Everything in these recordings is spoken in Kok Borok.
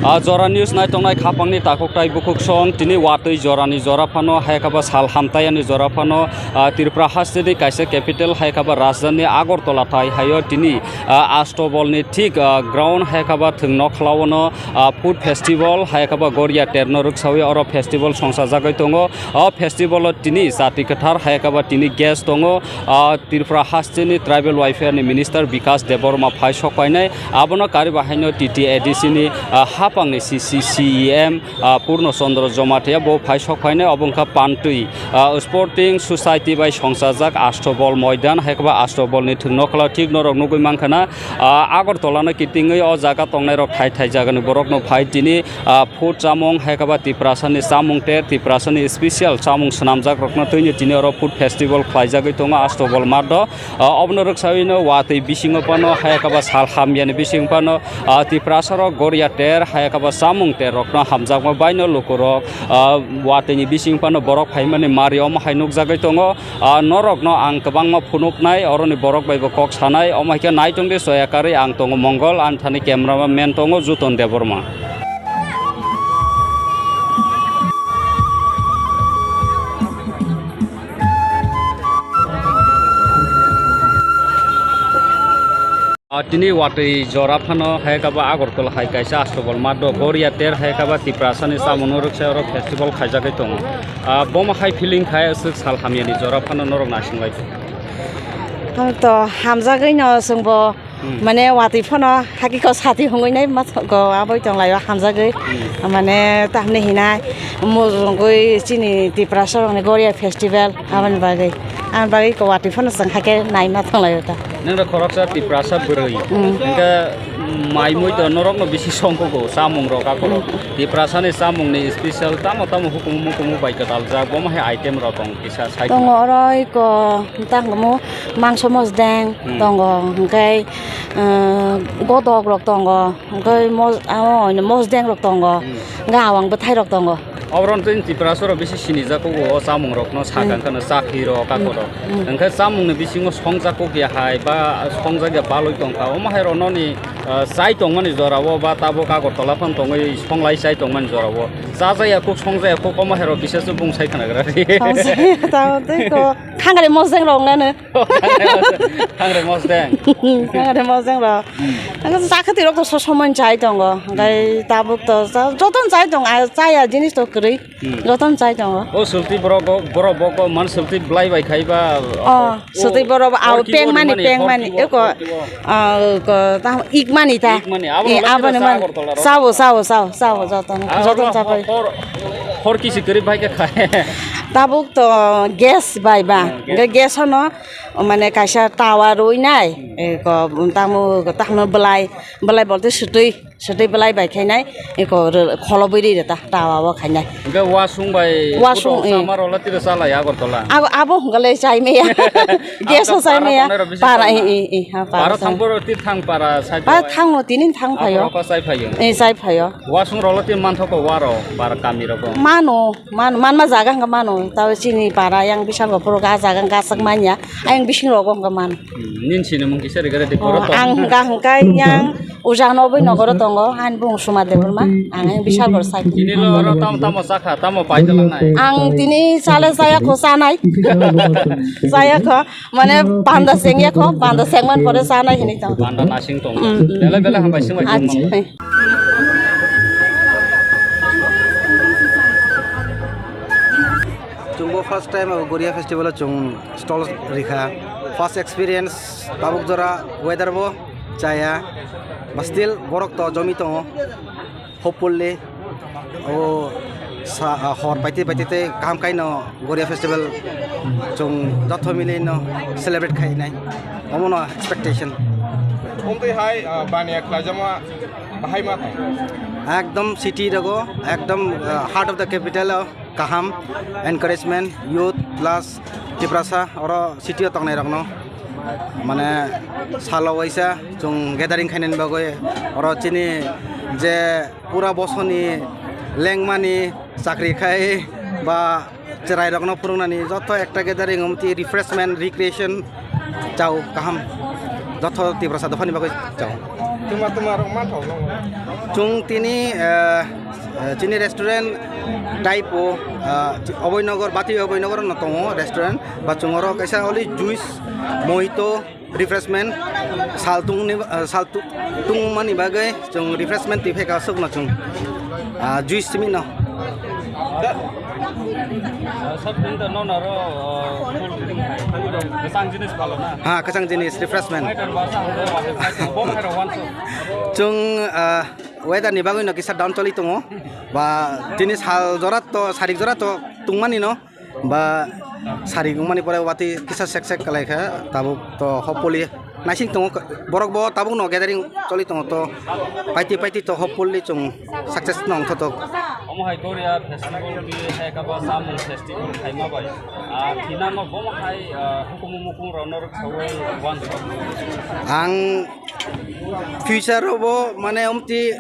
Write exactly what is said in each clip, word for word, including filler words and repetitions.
Ah, Jora News naitongnai khapangni takhuk tai bukhuk song, tini watwi jorani jora phano, hai khe ba sal hamtaiani jora phano, ah, Tripura hasteni kaisa capital, hai khe ba rajdhani Agartala thai haio tini, ah, Ashtobolni thik, ah, ground, hai khe ba thwng nokhlaono, ah, food festival, hai khe ba Goria terno rwksawi oro festival songsajagwi tongo. O festival o tini jati kwthar, hai khe ba tini guest tongo, ah, Tripura hasteni Tribal Welfare ni Minister Bikash Debbarma phai sok painai, abono kari bahaino T T A D C ni, ah, hapangni C C C E M, ah, Purno Chandra Jamatia bo phai sok painai, obo wngkha Pantwi, ah, Sporting Society bai songsajak Ashtobol Moidan, hai khe ba Ashtobol ni thwng nokla thik norok nugwi mankha na, ah, Agartala no kitingwi o jaga tongnai rok thai thai jaga ni borok no phai tini, ah, food chamung, hai khe ba Tiprasa ni chamung ter, Tiprasa ni special chamung swnamjak rokno twini tini oro food festival khlaijagwi tongo Ashtobol Mado. Ah, obono rwksawino watwi bisingo phano, hai khe ba sal hamyani bisingo phano, ah, Tiprasa rok Goria ter, hai khe ba chamung ter rokno hamjakma baino lukurok, ah, watwini bisingo phano borok phaimani mari omo hai nukjagwi tongo. Ah, norokno ang kwbangma phunuknai, oroni borok bai bo kok sanai, omo hai khe naitung de soya karwi ang tongo Mongol, ani thani cameraman tongo Juton Debbarma. Ah, tini watwi jora phano hai khe ba Agartala hai kaisa Ashtobol Mado Goria ter hai khe ba Tiprasa ni chamung no rwksa oro festival khaijagwi tongo. Ah, bomo hai feeling khai aswk sal hamyani jora phano norok naising lai. Ang to hamjagwi no chwngbo Hmm. mane watwi phano haki ko sati hungwi nai ma go aboi tong lai o hamjagwi. Hmm. Mane tamni hinai mujungwi chini Tiprasa rokni Goria festival aboni bagwi. Ang bagwi ko watwi phano chwng haikhe naima thanglaio ta. Nang da khoroksa Tiprasa bwrwi. Mm. Hingke mai mui to norok no bisi songkho go chamung rok akorok. Mm. Tiprasa ni chamung ni special tamo tamo hukumu mukumu bai kwtal jak. Bomo hai item rok tong kisa sai. Tongo oro iko tangmo mangso mosdeng Mm. tongo hingke, eh, godok rok tongo hingke mos-, amo mosdeng rok tongo. Mm. Hingke awang bwthai rok tongo. Oboron twi Tiprasa rok bisi sinijak o chamung rokno sakang Hmm. kheno chakri rok Hmm. akorok. Hmm. Hingkhe chamungni bisingo songjak kok ya hai ba songjak ya baloi tongkha. Omo hai rok noni, ah, chai tongmani jora o ba tabuk Agartala phano tongwi songlai chai tongmani jora o. Chajak ya kok songjak ya kok omo hai rok kisa se bung sai khnagra. Songjak ya tamo tei ko khangre mosdeng rok nano. Thangre mosdeng. Thangre mosdeng rok. Hmm. Ang sakha tirok to sosoman chai tongo. Hingkhe tabuk to sa-, joton chai tong, a, chaya jinis to kwrwi. Hmm. Joton chai tongo. O sulti borok, borok bok man sulti belai bai khai ba. Oh, sulti borok au peng mani, peng mani. Eko, ah, ko, ta, ik mani ta. Ik mani. Abo Eh, abo ni man. Agartala rok. Sao, sao, sao, sao, joton. Ah, joton abo chapai. Hor, hor kisi kwrwi bai khe khai. Tabuk to gas bai ba. Hmm, gas. Gas hono. O mane kaisa tawa rwi nai, Hmm. eko, tamo, tamo belai, belai bolte swtwi, swtwi belai bai khainai, eko, re-, kholobwi ri reta, tawa o khainai. Hingke wasung bai Wasung, kutok eh. Sama rola tiro chala ya Agartala. Abo, abo hingkale chai maya. Gas o chai maya. Para, eh, eh, eh, ha, para Para chai. Thang poro tir thang para sai. Para thang o tini thang phaio. Abo roka sai phaio. Eh, sai phaio. Wasung rola tir manthoko waro para kami roko. Mano. Man, manma jaga hwnka mano, tao chini para yang bisal bo phuru ga jaga hwnka aswk manya, ayang bising rogo hwnka mano. Hmm, nini sinimung kisa rigare de Oh, poro to. Ang hwnka hwnka yang uja no bui nogoro tongo, han bung suma de burma, ang yang bisal bor sai. Tini lo oro tamo tamo sakha, tamo pai jalang nai. Ang tini sale saya kho sanai. Saya kho, mane panda sengya kho, panda sengman pore sanai hini tong. Panda nasing tong. Mm, mm. Bele bele hambai sing bai Acha. Tong. Chwngbo first time abo Goria festival o chwng stall rikha. First experience tabuk jora weather bo chaya. Ba still borok to jomi tongo. Hopefully o sa, hor paite paite tei kaham kaino Goria festival chwng jotho milino celebrate khainai. Omono expectation. Omtwi hai, ah, baniya khlaijama bahai ma thang. Ekdom city rogo, ekdom, ah, heart of the capital o kaham encouragement, youth plus Tiprasa oro city o tongnai rokno. Mane salo waisa chwng gathering khainani bagwi oro chini je pura bosoni lengmani chakri khai ba cherai rokno phwrwngnani joto ekta gathering omti refreshment recreation chao kaham. Jotho Tiprasa dophani bagwi chao. Tuma tuma rok man thok nang. Chwng tini, eh, eh, chini restaurant type o, eh, Oboinogar, Bati Oboinogar no tongo restaurant. Ba chwng oro kaisa only juice, mojito, refreshment, sal tungni, eh, sal tu-, tungmani bagwi chwng refreshment twi phaikha aswkno chwng, ah, juice simi no. Sab din ta no naro, ah, cold drink hai. Kwchang jinis phalo na. Ha, kwchang jinis, refreshment. Fighter ba sa ang do, ba fighter bo hai ro wan so. Chwng, ah, weather ni bagwi no kisa down choli tongo. Ba tini sal jora to, sarik jora to tungmani no. Ba sari wngmani pore watwi kisa sek sek kalai kha, tabuk to hopefully naising tongo, borok bo tabuk no gathering choli tongo to, paiti paiti to hopefully chwng success no wngthotok. Omo hai Goria festival twi hai kaba samung festival khaima bai, ah, thinano bomo hai, ah, hukumu mukung rok norok sawi wan. Ang future o bo mane omti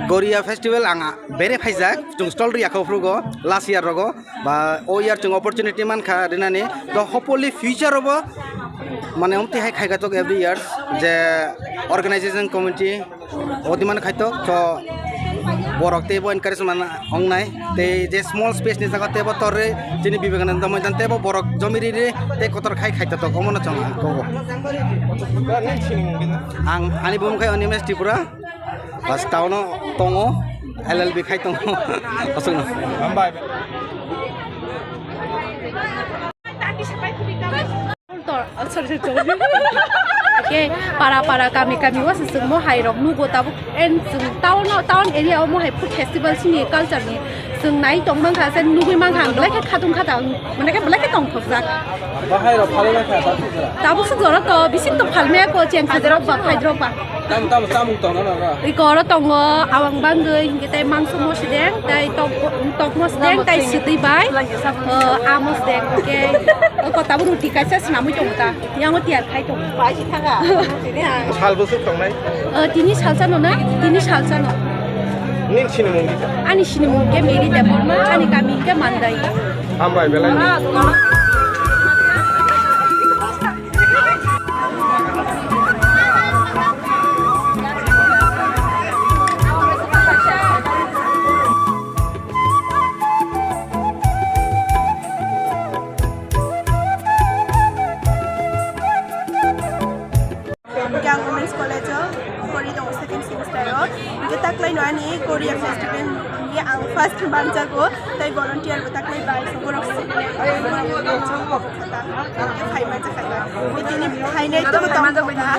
Goria festival ang bere phaijak, chwng stall rwya kha phrugo last year rogo. Ba o year chwng opportunity mankha rinani, to hopefully future o bo mane omti hai khaigatok every year je organization committee odi man khaitok to borok teibo encourage man ongnai tei je small space ni jaga teibo torre chini Vivekananda Maidan teibo borok jomiri ri tei kotor khai khaitotok omono chwng ang kobo. Ang ani bumung khai Animesh Tripura. Bas town o tongo, L L B khai tongo. Aswkno. Hambai. Tor, oh, sorry, sorry, sorry. Oke, para para kami kami o se chwng mo hai rok nugo tabuk en chwng town o, town area o mo hai food festival sini culture ni chwng nai tong mankha se nugui mankha ang belai khe khatung khata ang mane khe belai khe tong thokjak. Bahai rok phalwi mankha tabuk se jora. Tabuk se jora to bising to phalmaya ko cheng khajarok ba phaidrok ba. Tamo tamo chamung tongo no ro? Iko oro tongo, awang bangwi, hinkhe tei mangso mosideng, tei tok, tok mosideng, tei swtwi bai, ah, mosideng, hinkhe, oko tabuk ruti kaisa swnamwi tongo ta, yango tiyar khai tongo. Salbo swk tongnai? Ah, tini salsa no na, tini salsa no. Nini sinimung di? Ani sinimung khe Mary Debbarma, ani kami hinkhe Mandai. Hambai belai. Hingke ang Women's College o pori tongo second semester o. Hingke taklai no ani Korea festival ni ang first manjago, tei volunteer bo taklai bai borok sini. Hingke phai manjak kha. Hingke tini phainai tongwi tongkha.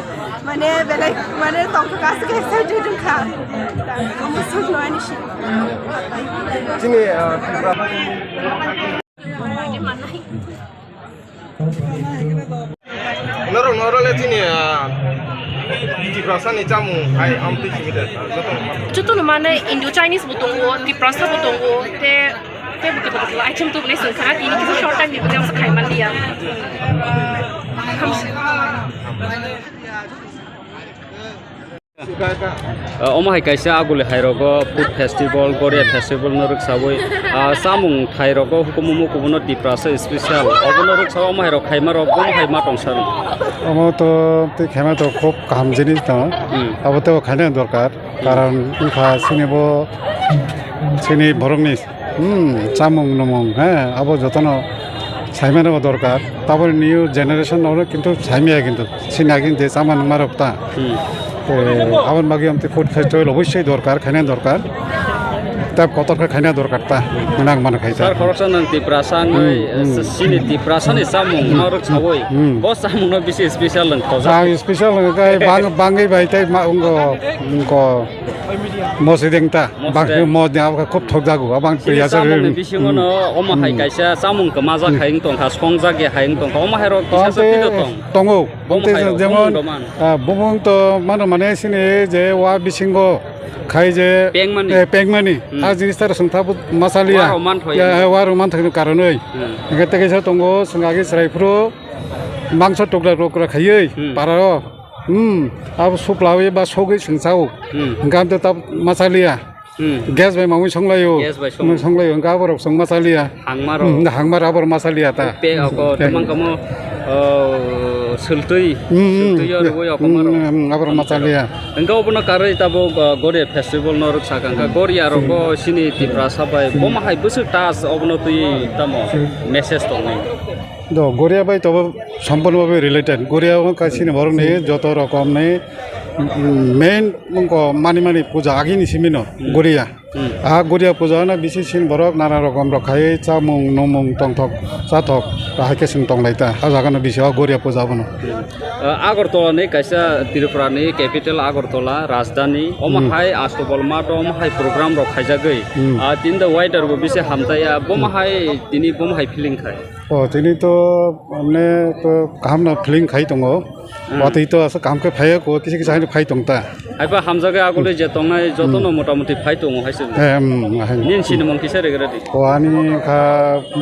Mane belai mane tongkha aswk excited wngkha. Omo swk no ani si. Chini, ah, Tripura. Norok, norok le chini, ah, Tiprasa ni chamung hai amtwi simi de, joto no ma. Joto no mane Indo Chinese bo tongo, Tiprasa bo tongo, te, te bo kebo kebo item to bole song kha, tini kisa short time ni bole khaimaliya. Ah, omo hai kaisa aguli hai rogo food festival, Goria festival no rwksawi, ah, chamung thai rogo hukumu mukumu no Tiprasa special. Obo no rwksawi omo hai rok khaima rok, omo hai ma tong sano. Omo to tei khaima to khub kaham jinis no. Hmm. Abo to khaina dorkar. Hmm. Karon wngkha chini bo, chini borok ni Hmm, chamung numung, he, abo jotono saimano bo dorkar. Taboni new generation no kintu saimaya kintu. Sini agi je chamung nungmarok ta. Hmm. Te, aboni bagwi amtwi food festival obossoi dorkar, khaina dorkar. Tab kotor khe khaina dorkar ta. Hinang mano khai ta. Sir, khoroksa nang Tiprasa wngwi, hmm, hmm, sini Tiprasa ni chamung, hmm, norok sawi. Hmm. Bo chamung no bisi special wng tojak. Ah, special wng khe bang-, bangwi bai tei ma-, wngko, wngko. Mosideng ta, bang mosideng. Mosideng abo khe khub thokjago, abang chini priya chamung ni bisingo no, hmm, omo hai, hmm, kaisa chamung kwmajak, hmm, hai wng tongkha, songjak ya hai wng tongkha, omo hai rok kisa tongo. Omo hai rok jemon, bumung doman. Ah, bumung to mano mane sini je wa bisingo khai je pengmani. Eh, pengmani. Hmm. A jinis ta songtha bu masaliya. Wa rok man thoi. Ya, wa rok man thoi karonoi. Hmm. Hingke tei kaisa tongo, sengagi chwrai phuru mangso tokra tokra khaiwi, hmm, parao. Hmm, abo suklawi ba sogwi sengchao. Hmm. Hingke amte ta masaliya. Hmm. Gas bai mamui songlaio. Gas bai song. Mamui songlaio, hingke aborok song masaliya. Hangmaro. Hmm, hangmar abor masaliya ta. Pe ako, hmm, tamang kamo, oh, Sultwi, hmm, sultwi yo rwui okomaro. Hmm, hmm, aboro machaliya. Hwnkhe obono karwi tabuk, uh, Goria festival no rwksa kha. Hwnkhe Goria rogo sini Tiprasa bai bomo hai bwswk touch obono twi tamo message tongnai. Do, Goria bai tobo sampono babe related. Goria o ka sini borok ni joto rokom ni, mm, main mungko mani mani puja agini simino Goria. Hmm. Ah, Goria puja no bisi sin borok nana rokom rok khai chamung numung tongthok chathok, ahai khe chwng tong lai ta. Ah, jaga no bisi o Goria puja bono. Ah, Agartala ni kaisa Tripura ni capital Agartala, rajdhani. Omo hmm hai Astobal math o omo hai program rok khaijagwi. Hmm. Ah, tini the weather bo bisi hamjaya. Bomo hmm hai tini bomo hai feeling khai. O, tini to, mane to kaham no feeling khai tongo. Hmm. Watwi to asa kaham khe phaiya ko, kisa kisa haino phai tong ta. Haiba hamjagwi agulwi je tongnai jotono hmm motamuti phai tongo hai se. Em, ahai. Nini sinimung kisa regra di. O, ani kha,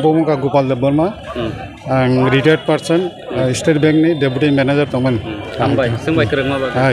bo wngkha Gopal Debbarma. Hmm. Ang retired person, hmm, uh, State Bank ni Deputy Manager tongmani. Hmm. Hambai, swngbai kwrwngma bagwi. Hai.